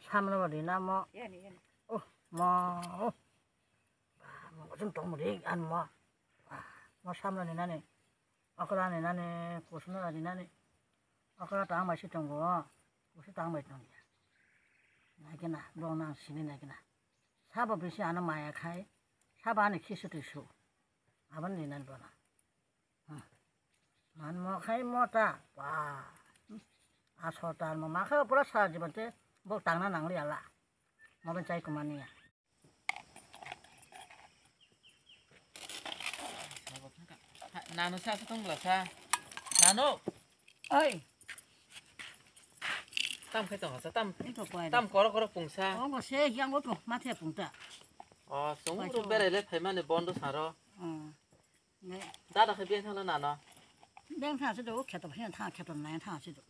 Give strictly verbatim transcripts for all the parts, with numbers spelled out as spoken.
Samno bo rinamo. Oh, mo. Oh. Mo jung tong mo ri an mo. Mo samno ni nani. Okra ni nani, kusno ni nani. Okra tang bai si tongo. Kusu tang bai tong ya. Nai kena, bo nang sini nai kena. Sabo bisi ano maya khai. Sabo ani khisu tisu. Aban ni nani bo na. Hmm. Man mo khai mota. Wah. Asol tal mo ma khai pura sa jiban te bok tangna nang liya la. Mo ban chai kumani ya. Nano sa sa tong bla sa. Nano. Oi. Tam khai tong sa tam. Ito koi. Tam koro koro pung sa. Oh, go se yang go pung, mathe pung ta. Oh, sung ro berai le phai mane bondo saro. Hmm. Ne. Dada khe beng thangna nano. Beng thang se do, kheto beng thang, kheto nai thang se do.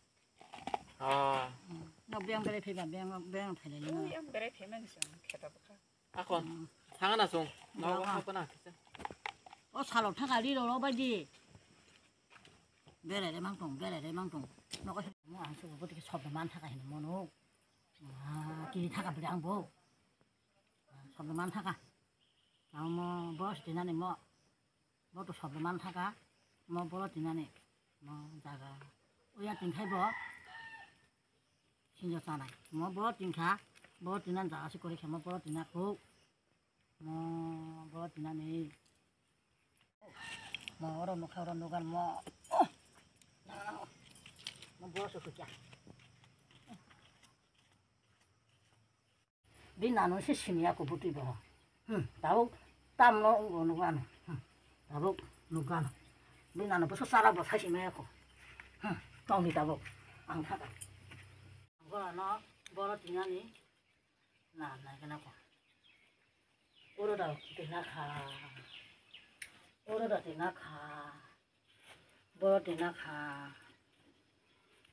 Oh. Hmm. No beng bere pheba, beng, beng phele ni. Ui, ang bere phema ni song, kheto bokha. Akon. Hmm. Thangna song. No, no, ha pa na kisa. O salo thang ali ro ro bai di. Bere re mang tong, bere re mang tong. No ko mo ang su ko ti sob man thaka hin mo no. Ah, ki thaka bidang bo. Sob man thaka. Ang mo boss dinani mo. Bo to sob man thaka, mo boro tinani, mo jaga. Oya tingkhai bo, sinjo chanai. Mo boro tingkha, boro tinan jaga se kori khe, mo boro tina khu. Mo boro tinani. Mo oro nukha, oro nugan mo. Mo boro se kukya. Bini nano se siniya ko butui bo. Hmm, tabuk tamno wngbo nukgo ano. Hmm, tabuk nukgo ano. Bini nano bwsa chara bo saisi maya ko. Hmm, tongdi tabuk. Ang thaka. Ang gorano boro tinani na nai gana ko. Oro da tina kha. Oro da tina kha. Boro tina kha.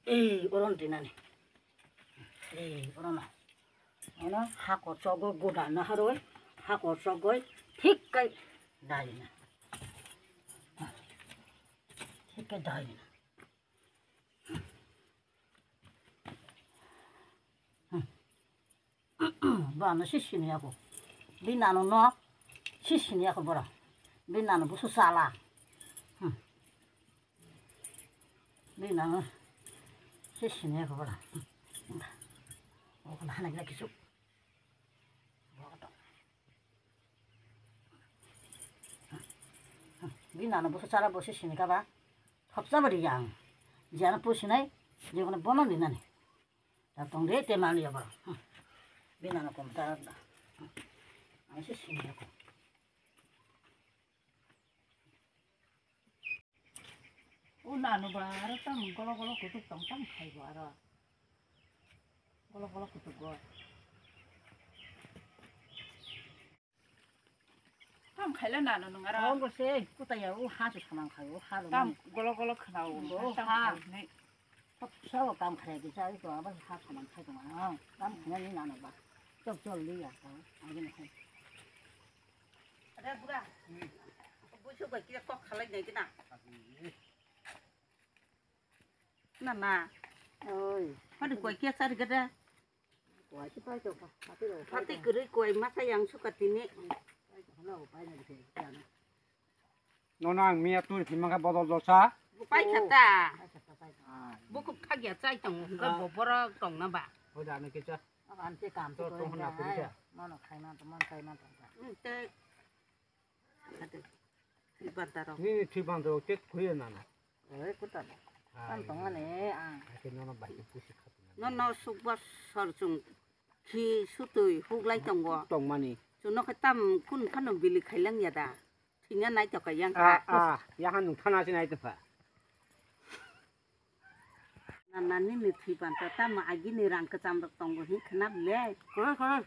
Ei, oro no tinani. Ei, oro no. Ono hako chogwi goda no harwi, hako chogwi thik kai dai na. Thik kai dai na. Bo ano si sini ako. Bini nano no si sini ako boro. Bini nano busu sala. Hmm. Bini nano si sini ako boro. Hmm. Okono hana gila kisu. Bini nano busu sala busu sini kaba. Thopsa bari yang. Jana pusinai, jana bono dinani. Ta tong de te mani ya boro. Hmm. Bini nano kom ta da. Hmm. Ang se sini ko. O nano ba aro tam golo golo kutuk tong tam khai bo aro. Golo golo kutuk go. Tam khaila nano nung ara. Oh, bo se, kuta ya, o ha se samang khai, o ha lo tam nani. Golo golo khna o, o tam ha. Khai ne. Sabo kam khai ke chai to, abo ha samang khai to ma. Tam khna ni nano ba. Chok chok li ya ta, agi na khai. Ada bura. Hmm. Busu bai kira kok khalai nai kina. Na na. Oi. Padi koi kia sari gada. Koi si pai to ka. Pati ro. Pati kiri koi masa yang suka tini. Pai to na pai na di ke. No nang mia tu si mangka bodol dosa. Pai khata. Pai khata pai. Ah. Buku khagya chai tong ka boboro tong na ba. Hoda na kicha. Ante kam to to hona puri cha. Mono khai man to mon khai man to. Te. Ate. Ibar daro. Ni ni thwi bang do tek khuye na na. Oi kuta. Tam tong ani ang. Ake no no bai pusi khatu. No no sukba sor chung khi sutui huklai tongo. Tong mani. Chuno khe tam kun phano bili khailang ya da. Thingya nai to ka yang ka. Ah, ya han nung thana si nai to pha. Na na ni ni thwi pan to tam agi ni rang kacham rok tongo hi khnap le. Kore kore.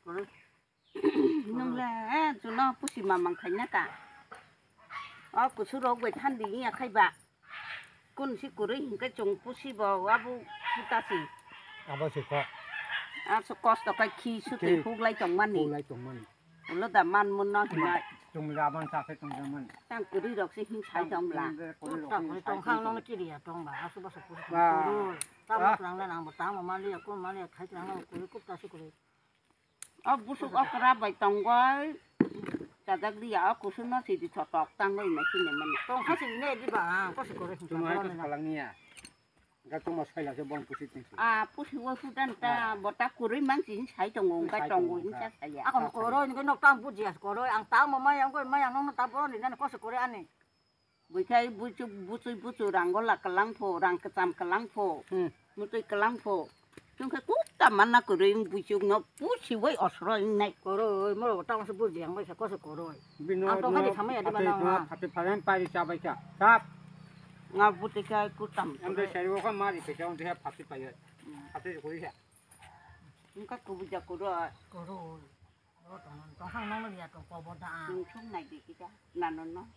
Kore. Nung le, eh, chuno pusi mamang khaina ka. O kusu rok bai thandi ya khai ba. Kun si kuri hingke chung pusi bo abu puta si. Abo si ko. Aso kosto kai khi sutui huklai tong mani. Huklai tong mani. Ulo da man mun no hima. Tum la man sa khe tum man. Tang kuri rok si hing sai tong la. Tang kuri tong khang no kiri ya tong ba. Aso ba so kuri tong. Tamo twlang le nang bo tamo mali ya, ko mali ya, khai twlang le kuri, kuk ta si kuri. O busuk okra bai tongoi, chajak liya, o kusuk no sidi thotok tangoi na sini mani. Tong kha sini ne di ba, ko si kuri. Tuma hai ko phalang niya. Ga tuma sai la se bon pusi tin si. A pusi wo sudan ta, bota kuri mang sini sai tongo, ga tongo ni sa saya. Ako no koro, ni ko nok tang buji as koro, ang tamo maya, ang ko maya, nong no tamo ni, nang ko si kuri ani. Buikhai buchu, buchu, buchu rang gola kwlang pho, rang kwcham kwlang pho, hmm, mutui kwlang pho. Chwng khe kuk ta manna kwrwi wng buchuk no pusi wai osro wng nai. Koroi, moro tamo se buji ang bai sa koso koroi. Bino ang tong khani no samaya di phatwi bana no, nga. Phatwi phalang pari cha bai cha. Sap. Nga buti kha kutam. Ang de sari ko mari pe cha ang de phatwi payo. Hmm. Phatwi kuri cha. Wng kha kubuja koroi. Koroi. Moro tong, tong khang nang ya to kobo da. Wng sung nai di kita. Nano no.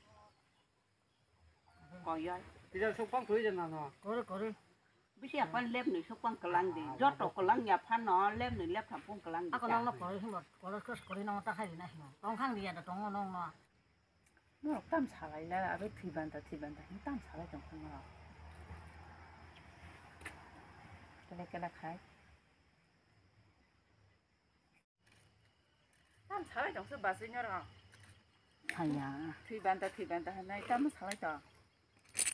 Koyoi. Tijak sukpang thui jana no. Kore, kore. Bisi apan lep ni sukpang kelang di. Joto kelang ya phano lep ni lep thampung kelang di. Ako nang no kore himo, kore kos kore nang ta khai na himo. Tong khang dia da tong nong no. No tam salai la, abe thui banta, thui banta, tam salai tong khang no. Kele kele khai. Tam salai tong se basui nyo rang. Haya. Thui banta, thui banta hanai, tam salai tong.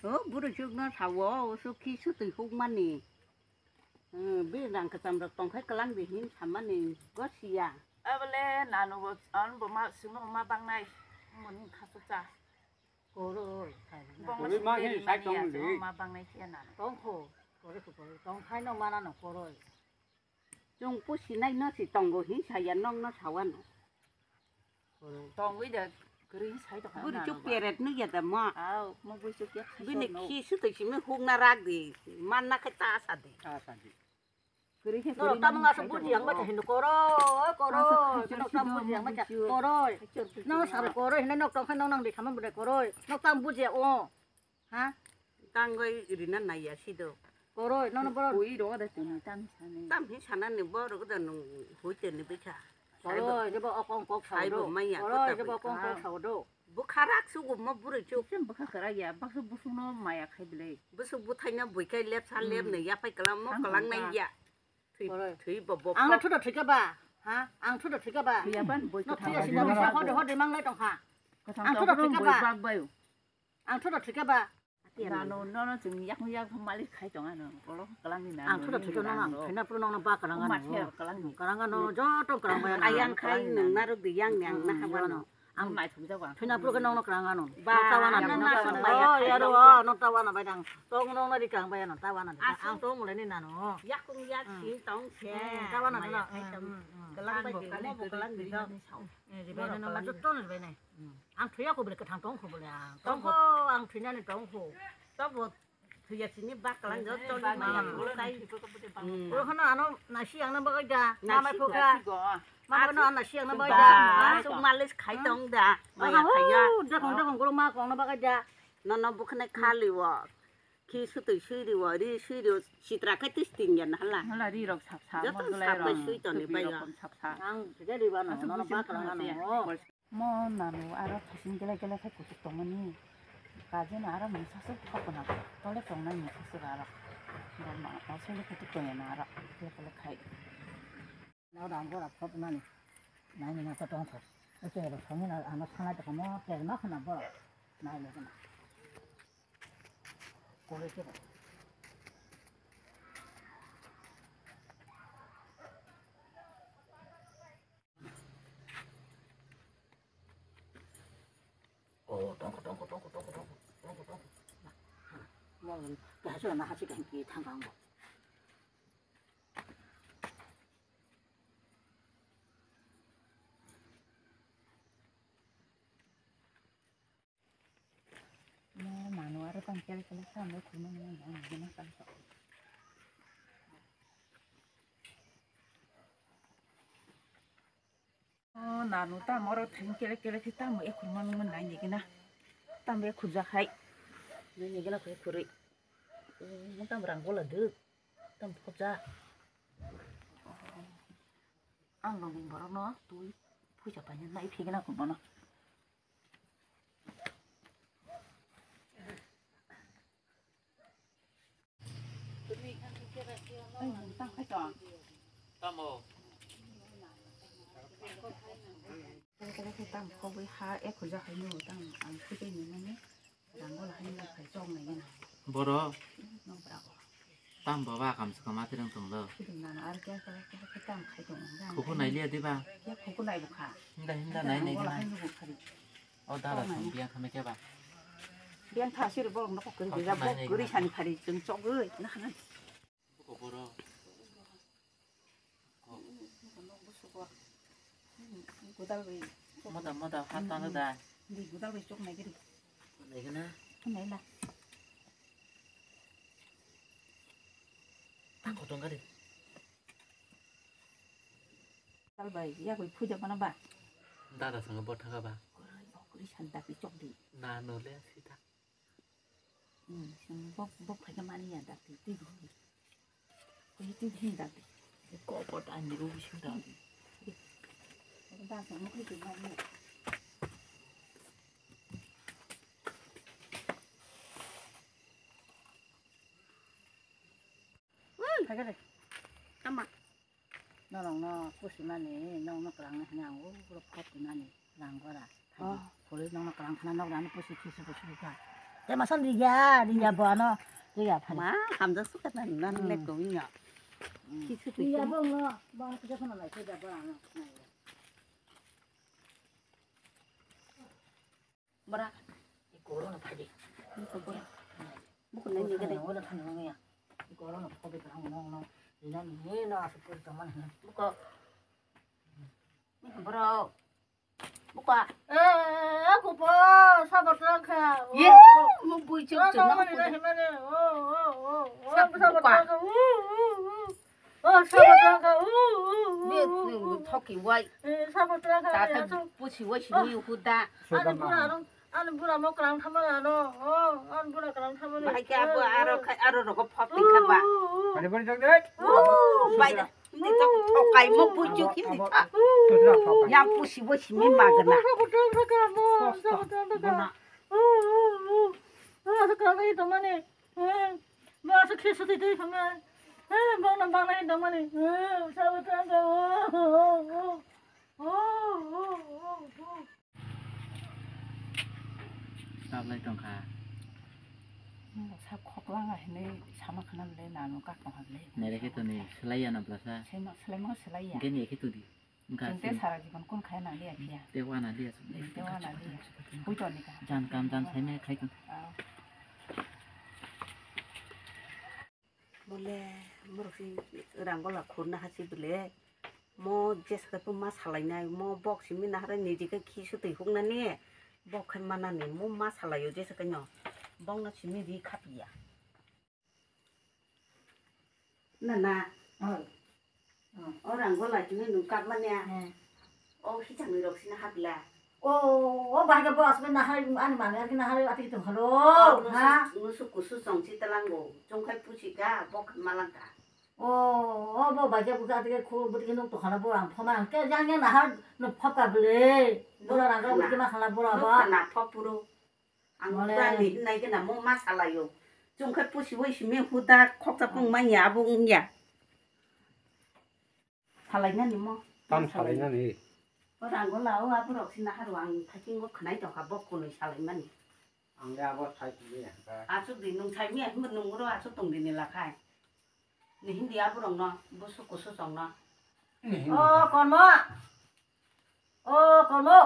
O, buru chuk no sawo, o su khi su tui huk mani. Hmm, bi rang kacham rok tong khai kelang di hin samani, go siya. Abole nanu bo, an bo ma, simo ma bangnai, moni khasu cha. Koroi, khai. Bong ma sumeri mani ya, simo ma bangnai siya nanu. Tong kho, koroi kho, koroi. Tong khai no mana no koroi. Chwng pusinai no si tongo hinsa ya, nokno sawano. Tongwi da kwrwi sai tongkha. Buri chuk peret no ya da ma. Aw, mo bui chuk ya. Bini khi su twi simi hukna rak di, manna khe ta sa di. Ta sa di. Kwrwi khe no kwrwi tamo no nga sa sai buji tongo. Ang bacha hin koroi, koroi. No tamo buji ang bacha koroi. No sa koroi hin nok tong kha nang di khamang bwdai koroi. No tamo buji o. Ha? Tangoi rina naiya sido. Koroi, nono borok. Ui ro da tini tam sani. Tam hi sanani borok da nung hui tini bikha. Koroi, jebo okong kok sao do. Saibo maya. Koroi, jebo okong kok sao do. Bukha rak sugu mo buru chuk. Sem bukha kara ya, bakso busung no maya khai bilai. Busuk buthai no bui kai lep sa lep ne yapai kalam mo kalang nai ya. Thui, thui bo bo. Ang na thuda thika ba. Ha? Ang thuda thika ba. Thuya ban bui. No thuya sida sa hode hode mang lai tong ha. Ang thuda thika ba. Ang thuda thika ba. Nano, nono chwng yakung yakung malik khai tong ano, kolo kalang ni nano. Ang thuda thuda nang, thuina puro nang ba kalang ano. Kalang ano, joto kalang ba. Ayang khai nang naruk di yang yang na haba no. Ang nai thum jago. Thuina puro nang kalang ano. Ba, tawana na na. Oh, yaro, no tawana ba dang. Tong nang na di kang ba ano, tawana. Ang tong mule ni nano. Yakung yak si tong se. Tawana na. Kalang ba di, kalang di. Eh, di ba na, joto na ba na. Ang thuya ko bole kathang tong ko bole ang. Tong ko ang thuina ni tong ko. Tobo thuya sini bak kalang jo tong ni maya ko kai. Ko hono ano nasi ang na bagai da. Namai phoka. Ma ko no nasi ang na bagai da. Suk malis khai tong da. Maya khaya. Dakong dakong ko ma kong na bagai da. No no bukhne khali wo. Khi sutwi sui rio, ri sui rio, sitra khai twi sting ya na hala. Hala ri rok sap sap, joto sap khai sui toni bai ya. Ang thike ri ba no, no ba kalang ano. Mo nanu aro thasing gele gele khai kuchuk tongmani. Kaje na aro mungsa se khok na. Tole tongnai mungsa se aro. Bo ma, ma sele kuchuk tong ya na aro. Gele gele khai. No dang gora khop nani. Nai ni na to tong kho. Ese ro thong na ano khana to mo te na khana bo. Nai le na. Kore ke. Oh, tong kho, tong kho, tong kho, tong kho, tong kho, tong kho, tong kho. Mo ka so na ha si kan ki thang kang bo. Mo manu aro tang kele kele sa mo khulma mo mo mo mo sa sa. O nanu tamo oro thang kele kele khe tamo ekhur manu man nai ni kena. Tamo ekhur ja khai. Nai ni kena khai khurui. Mo tam rang bola duk. Tam khobja. Ang nong borok no tui phuja paina nai phigena khur bono. Tamo. Tamo kobui ha ek hajar hai no tamo ang khutai ni mani rang wala hai no khai chok nai na. Boro. No bra. Tam baba kam sa kama tirang tong do. Kidum nana ar kya kya kya kya tam khai tong da. Khuku nai liya diba? Kya khuku nai bukha. Hinda hinda nai nai nai. O dala song biang khame kya ba? Biang tha sir borok no kok kiri ja bok kiri sani phari chung chok goi na na. Kok boro. Godal bai. Moda moda hat tang da. Di godal bai chok nai giri. Nai gana. Nai la. Tang khotong gari. Tal bai, ya bai phuja mana ba? Dada sanga bo thanga ba? Korai, bo kuri santa ki chok di. Na no le sita. Hmm, sing bok, bok phai ka mani ya da ti ti. Ko ti ti da ti. Ko ko ta ni ru sing da. Da sanga kuri ki mani. Phai ka de. Tama. Norokno pusimani, norokno kwlangna hwnwi ang uro phot twnani rang gora. Oh. Phulwi norokno kwlang thana nok rani pusi khisu pusi kha. Tei masa rigya, rigya bo ano, rigya phani. Ma, hamjak sukha nani, nani Hmm. lek gowin ya. Hmm. Khisu Rigya pusi. Bo no, bo ano kisa khana lai, kisa bo ano. Bora. I koro no phai di. Buko bora. Buko nai ni gade. Wala thani wala ya. I koro no phai di, koro no no. Ina ni no asu pur taman na. Buko. Bora. Buko. Eh, aku po, sabar langka. Ye, mo bui chuk chuk na. Oh, oh, oh, oh. Sabar langka. Oh, sabar langka. Ni thoki wai. Eh, sabar langka. Ta ta pusi wai sini huda. Ani bura rong, ani bura mo kwlang thama na no. Oh, ani bura kwlang thama na. Bahai ke abo aro khai, aro rogo phop tingkha ba. Ani bura jang dai. Oh, bai da. Ni to thokai mo puju ki ni ta. Yang pusi wai sini magana. Sabar langka mo, sabar langka. Oh, oh, oh. Oh, sabar langka itu mana? Eh, ma sa khesa tei tei khama. Eh, bang na bang na hin dong mani. Eh, sa ba ta ga. Oh, oh, oh. Stop lai tong kha. Sa khok langa hinui sama khana le nanu kak tong ha le. Nere khe to ni selai ya na blasa. Selai ma, selai ma selai ya. Geni khe to di. Wngkha chwng tei sara jibon kun khai na liya phiya. Tei wana liya chwng. Tei wana liya. Puito ni ka. Jan kam jan sai me khai tong. Ah. Bole, borok si rang gola khurna hasi bole. Mo jesa kai pun ma salai nai, mo bok simi na hare niji kai khi su twi huk nani. Bok khai manani, mo ma salai o jesa kai no. Bok no simi ri khapiya. Na, na. Oh. Oh. O rang gola chini nung kap manya. Hmm. O hichang ni rok sina hapla. Oh, oh, bahai ke bo asbe nahar, ani mami arki nahar ati tong halo. Oh, ha? Nusu, nusu kusu song si talango. Chungkhai pusi ka, bok malangka. Oh, oh, bo bahai ke buka ati ke khu buti ke nuk tong halo bo ang phoma ke jang jang nahar nuk phop ka bele. Bora rang ka buti ke ma khala bora ba. Nuk kana phop puro. Ang mole. Pura ni hinai gana mo ma salai o. Chungkhai pusi wai simi huda khoksa pung manya abo wngya. Salai nani mo. Tam salai nani. O rang gola o aborok sina haru ang thaikingo khwnai tongkha bok kunui salai mani. Ang le abo sai tongya. Asuk di nung sai miya himbo nung ro asuk tong di ni lakhai. Ni hindi aborok no busu kusu song no. Ni hindi. O kormo. O kormo.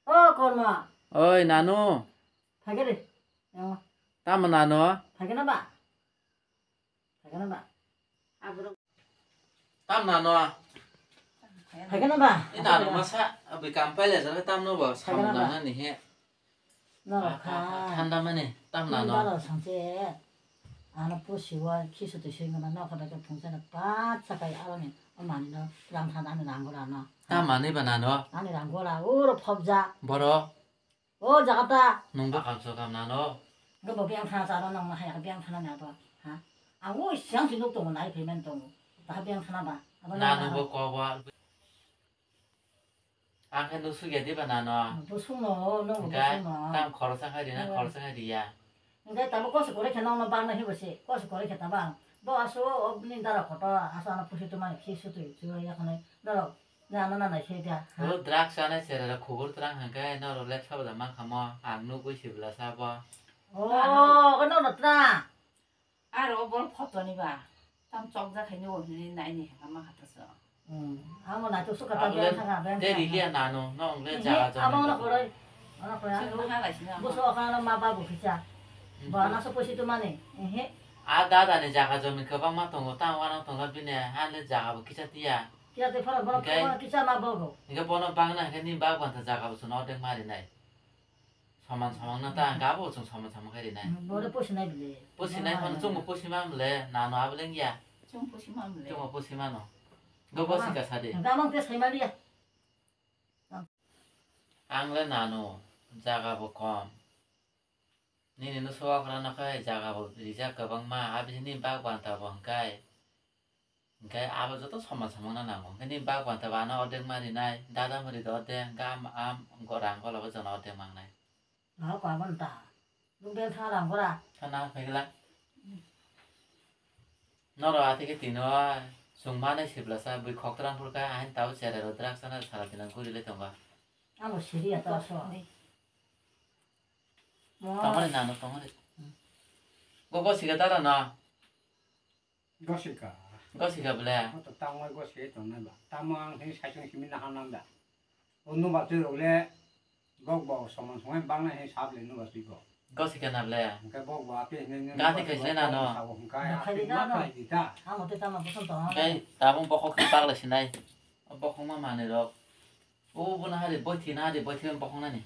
O kormo. Oi, nanu. Phaikhe de. Tamo nanu? Phaikhe na ba? Phaikhe na ba? Tam nanu? Phaikhe na ba? Ni nanu masa, abi kampale jare tam no ba? Phaikhe na ba? Samung nana ni he. Norok kha. Thanda mani, tam nanu? Baro sangse. Ano pusi wa khisu twi swi ngana nokha bai khe phungsa na pat sakai aroni o mani no rang thanda ani rang gora no. Ta mani ba nanu? Ani rang gora uro phobja. Boro? O jaga ta. Nung ba kam so kam nanu? Go bo biang thana cha ro nang ma haya biang thana na ba. Ha? Ang o siang si nuk tongo nai payment tongo. Ta biang thana ba. Abo nanu nang bo ko ba. Ang khe nuk sugya diba nano? Bo sungno, nung bo sungno. Tam khoroksa khai rina, khoroksa khai riya. Hingke tamo koso kore khe nokno bangna hibo se, koso kore khe tamo ang Bo aso o bini dara kotor, aso ano pusi tumani khe sutwi chuwi yakhwlai norok na ano na nai khe da, ha? O drugs chanai cherera khubur twrang hwnkhe norok lepsa bwla mankha mo, ang nugwi sibla sa bo. O, o norok twrang. Aro o bol photo ni ba, tam chokjak khaini o hwnwi naini hwnka ma kha ta so. Hmm, amo naitok suka ta Abo ben le thanga, ben te thanga. Rilia nano, no, ang le Ehe, jaga joma amo no nang. Koroi, ano koroi, Sini ano. Maha lai sini amo. Buso okha ano ma babu kisa. Hmm. Bo ano so pusi tumani, ehe. A dada ni jaga jomi kwbangma tongo, tamo ano tongo bini, a le jaga bo kisa tiya. Tiya te phara bono Hingke? Bono kisa ma bogo. Hingke bono bangna hingke ni bag banta jaga bo chwng ordek ma rinai. Soman soman na ta, hingke abo chwng soman soman khe rinai. Hmm, bore pusinai bile. Pusinai phano chwngbo pusima mle, nano abo lengya. Chwng pusima mle. Chwngbo pusima no. Go go sika sadi. Gamang te saimaliya. Ang le nano, jaga bo kom. Nini no suwa khorang no khe jaga bo rijak kwbangma, abisini bag banta bo hingkai. Hingkai abo joto soman samung no nango. Hingke ni bag banta bo ano ordek ma rinai, dada muri do ordek, hingke am, am, go rang gola bo jono ordek mangnai. Rang ko abon ta. Lung bel tha rang gora. Thana phegla. Noro ati ke tino, sung manai sibla sa, bui khok terang phulka, ahin tau chere ro drak sana sara dina guri le tonga. Amo siri ya ta so. Tongore nano, tongore. Hmm. Go go siga dada na. Gosika. Gosika bole. O to tamo gosika tongnai ba. Tamo ang hini saichung simi naha nang da. O nuba twi rok le bok bo somon somon bangnai hini sab le nuba twi bo. Gosika na bole. Hingke bok bo ape hini Gati kaisa na no. Sabo hingke Dokhai ape di na ma no. Khlai di ta. Amo te tamo bosom tongo. Hingke tabung bokhok khe pagla sinai. O bokhok ma manwi rok. O bo na hari boithi na hari boithi bokhok nani.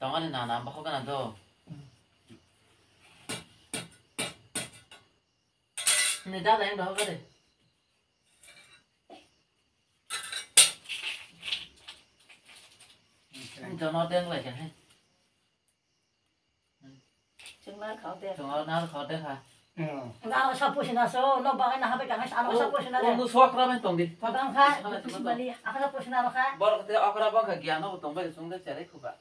Tongani nana bokhok gana do. Ni dada yang dohok de. Jono deng lai kan he. Chungar khao de. Chungar nar khao de ha. Nga sa pusi na so, no bagai na habe kan sa, ano sa pusi na de. Unu sok ramen tong di. Bang kha, pusi bali, aka sa pusi na ro kha. Bor kete okra bang kha giano tong bai sung de chere khuba.